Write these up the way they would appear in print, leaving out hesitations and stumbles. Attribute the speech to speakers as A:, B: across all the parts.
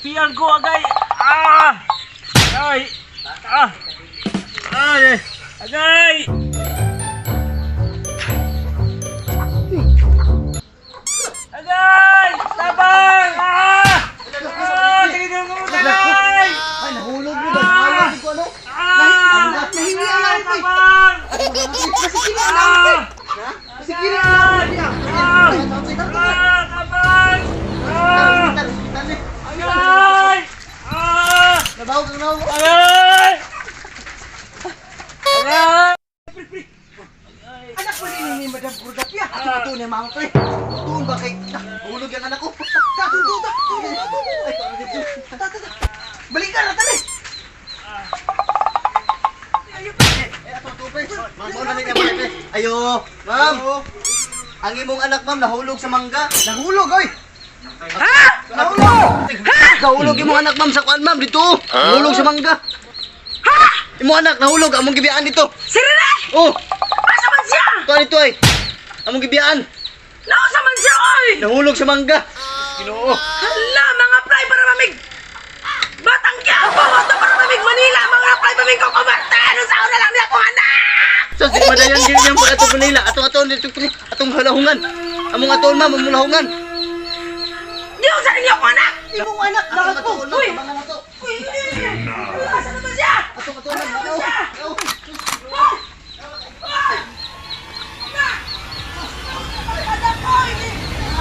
A: Piyan ko, agay! Ah! Ay! Ah! Ay! Agay! Agay! Tabang! Ah! Ah! Sige na mo, agay!
B: Ay, nahulog mo ba? Nahulog ko ano?
A: Ah!
B: Nahingi ang langit eh.
A: Tabang!
B: Nasikiri ang langit eh.
A: Ah!
B: Nasikiri ang langit niya.
A: Ah! Ah! Tabang! Ah! Agay! Ah!
B: Nabawag ang nawag.
A: Agay! Agay!
B: Anak mo din ni Madam Gordapia. Ato ato ni mama pre. Tuon ba kay nahulog ang anak ko? Ta tu ta tu tu. Ay, ta ta ta. Balikan na tali. Eh, ato ato pre. Ma'am, na niya pre. Ayo, ma'am. Ang imong anak ma'am nahulog sa mangga. Nahulog oy. Ha? Nahulog. Ha? Nahulog imong anak ma'am sa kuan ma'am dito. Nahulog sa mangga. Ha? Imong anak nahulog among gibiyaan dito.
C: Si Rene!
B: Oh,
C: Asa man siya?
B: kuan dito ay. Among gibiyaan.
C: Nausa man siya, oy!
B: Nahulog sa mangga. Ginoo.
C: Hala, mga play para mamig! Batang Quiapo! Wato para mamig Manila! Mga play mamig ko kumarte! Ano sa una lang niya akong anak?
B: So si madayan gyud niyang pag ato Manila. Ato ato dito pre. Atong halahungan. Among aton ma'am, among lahungan.
C: Di sa ninyo akong anak!
B: Imong anak,
C: Bakit po? Uy!
B: Mga nato.
C: Uy! Uy! Asa naman siya?
B: Ato ato ma'am.
C: Asa naman siya?
B: Oh.
C: Hoy! Hoy! Na! Anak ko!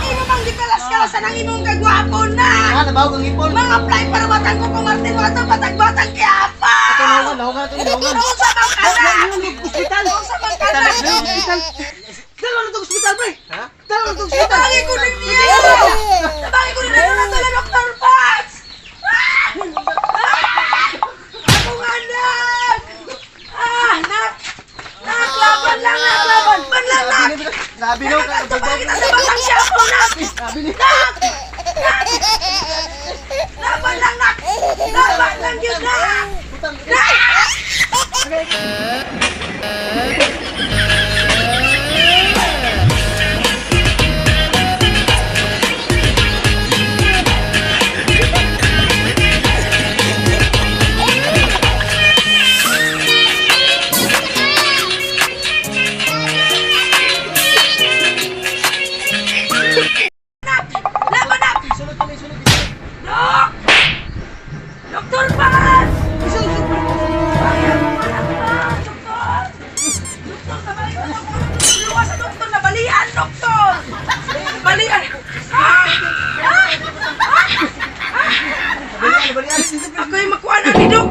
C: Imo mang gikalas-kalasan ang imong kagwapo na!
B: Ah, nabawag ang ipon.
C: Mga play para batang ko kumarte! Wato batang-batang Quiapo!
B: Ato lahungan, lahungan ato lahungan.
C: Nausa man ka na!
B: Ospital.
C: Nausa man ka na!
B: Ospital. Dalawa na itong ospital, pre. Ha? Dalawa na itong ospital.
C: Tabangin ko din niya! Tabangin ko din na ito na Dr. Pats! Ah! Ah! Akong anak! Ah, nak! Nak, laban lang, nak, laban! Ban lang, nak!
B: Sabi no,
C: Tabangin kita sa batang siya ako, nak!
B: Sabi ni.
C: Nak! Nak! Laban lang, nak! Laban lang yun, nak! Nak! Nak! Laban, nak!
B: Sulod kami, sulod.
C: Dok! Doktor Pats! Kaya mo anak pa, doktor! Doktor, tabangin mo ako. Luwas sa doktor na balian, doktor! Balian! Ah! Ah! Ah!
B: Balian, balian.
C: Ako'y makuha na ni Dok!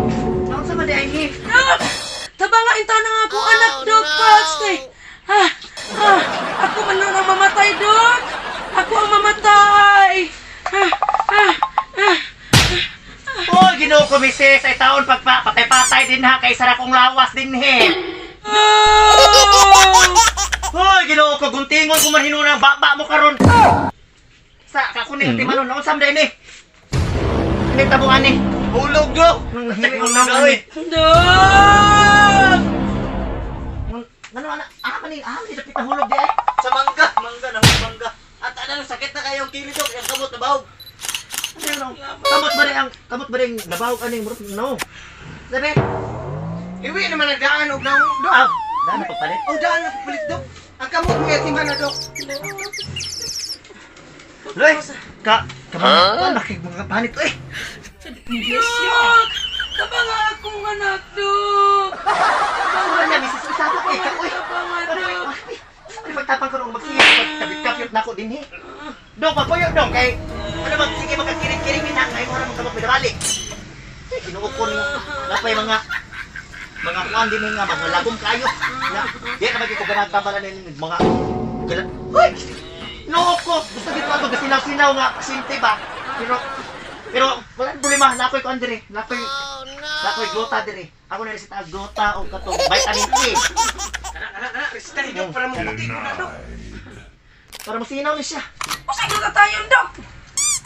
B: Saan sa mali ay ni?
C: Dok! Tabangain ta na nga akong anak, Dok Pats! Kay, ah, ah, ako man lang ang mamatay, Dok! Ako ang mamatay! Ah, ah, ah.
D: Hoy, Ginoo ko misis, ay taon pagpatay-patay din ha kay sara kong lawas din he.
C: Ah!
D: Hoy, Ginoo ko guntingon ko man hinunang baba mo karon. Sa kakunin ti manon unsa man ni? Ini tabuan ni.
B: Hulog do.
D: Hulog oy.
C: Dok!
D: Ngano ana ah man ni dapit nahulog di ay.
B: Sa mangga, mangga nahulog mangga. At ano, sakit na kayo ang kilid dok, ang kamot nabawag.
D: Ano no? Kamot ba rin ang kamot ba rin nabawag aning murot no. Sabi,
E: Iwi naman ang daan og naong dok.
D: ah, daan na pagpalit.
E: O daan na pagpalit dok. Ang kamot mo yatiman na dok.
D: Loy, ka ka huh? Laki mga panit eh.
C: Dok! Tabanga akong anak, Dok!
D: Wala na misis usapa ko eh. Ka oy.
C: Tabanga, Dok!
D: Ano pagtapang ko nung magsige pagkapit-kapit na ako din eh. Dong, papuyo dong kay ano mag sige magkakiring-kiring din ha kay mo na magkamot pinabalik. Eh, Ginoo ko niyo. Napay mga mga kuan din nga mga lagom kayo. Na, di ka magiko ganang tambalan ni mga gala. Hoy! Ginoo ko, gusto dito ako gasinaw-sinaw nga pasyente ba. Pero pero wala nang problema na ako'y kuan diri. Na ako'y na ako'y gota diri. Ako na reseta ang gota o katong vitamin E.
E: Ana ana ana resita ni dok para mo puti ko na dok.
D: Para masinaw ni siya.
C: Usay doon tayo, Dok!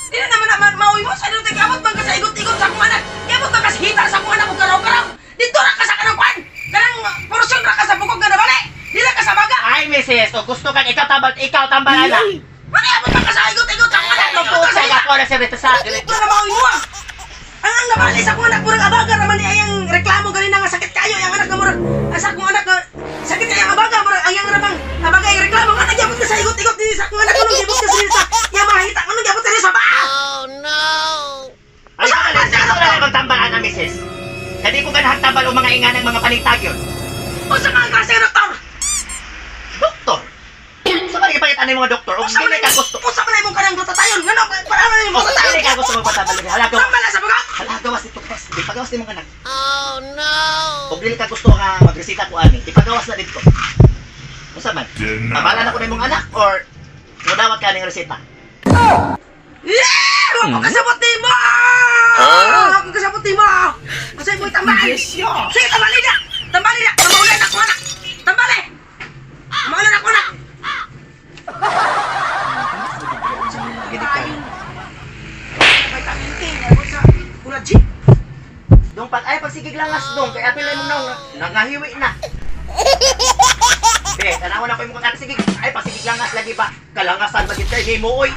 C: Di na naman naman mauwi mo. Sa doon tayo kamot man ka sa igot-igot sa akong anak. Kamot man ka sa hita sa akong anak o karaw-karaw. Dito ra ka sa kanang kuan. Kanang porsyon ra ka sa bukog nga nabali. Di ra ka sa baga.
D: Ay, misis, kung gusto kang ikaw tambal, ikaw tambal ana.
C: Ano yabot man ka sa igot-igot sa akong anak?
D: Ano po sa ako na sa rito sa
C: Dito na mauwi mo ah. Ang nabali sa akong anak murag abaga raman ni ayang reklamo ganina nga sakit kayo ang anak nga murag ang sa akong anak nga sakit kayo ang abaga murag ang yang ramang abaga ang reklamo nga nagyabot ka sa igot-igot dinhi sa akong anak nganong gibot ka sa iya mga hita nganong gibot ka sa ba?
D: Ay, ka na lang, na lang magtambal ana, misis. Kadi ko ganahan tambal o mga inganang mga panitag yun.
C: Unsa ka ang klase nga doktor?
D: Doktor! Sa man ipakita na yung mga doktor, o
C: Unsa man
D: dili ka gusto.
C: Unsa man imong kanang glutatayon? Ngano para man imong
D: O dili
C: glutatayon?
D: ka gusto magpatambal. Halagaw.
C: Tambal na sa bugat.
D: Halagawas dito pas. Ipagawas nimo anak. Oh no. Kung dili ka gusto nga magresita ko ani, ipagawas na dito. Unsa man? Pabala na ko na imong anak or mudawat ka ning reseta.
C: Yeah! Wa ko kasabot nimo! Wa ko kasabot nimo! Unsa imong tambal? Sige, tambali na! Tambali na! Maulan ako anak! Tambali! Maulan ako anak! Vitamin K, ako sa Kulaji.
D: Dong pag ay pagsigig langas dong kay apil imong naong nangahiwi na. Be, tanawan ako imong anak sige ay pagsigig langas lagi pa. Kalangasan ba gid kay nimo oy.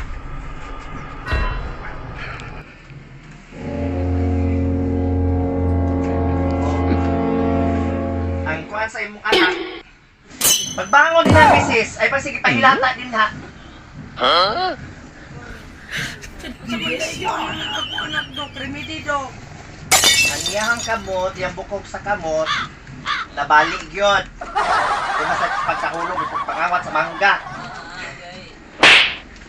D: Ang kuan sa imong anak. Pagbangon din na, misis, ay pagsige pahilata din ha.
C: Ako anak dok, remedy dok.
D: Ang iyahang kamot, iyang bukog sa kamot, nabalik yun. Kung sa pagkahulog, pangawat sa mangga.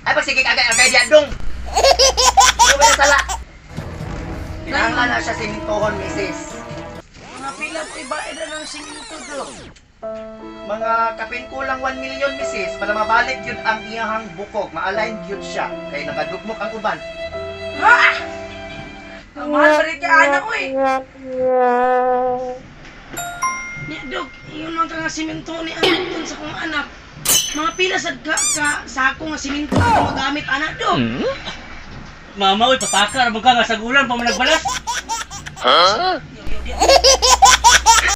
D: Ay, pagsige agay agay diya dong. Ano ba sala? Kinahanglan na siya simintohon, misis.
C: Mga pila po iba na ng siminto dok.
D: Mga kapin kulang 1 million, misis, para mabalik yun ang iyahang bukog. Ma-align yun siya. Kay nakadugmok ang uban.
C: Ha? Ang mahal pa rin kay anak ko eh. Ni Dok, yun man ka nga simento ni anak dun sa kong anak. Mga pila sa ka, ka sako nga simento ang magamit anak dok.
A: Mama, uy, papaka, ramon ka nga sa gulan, pa man nagbalas.
C: Yo, yo, di.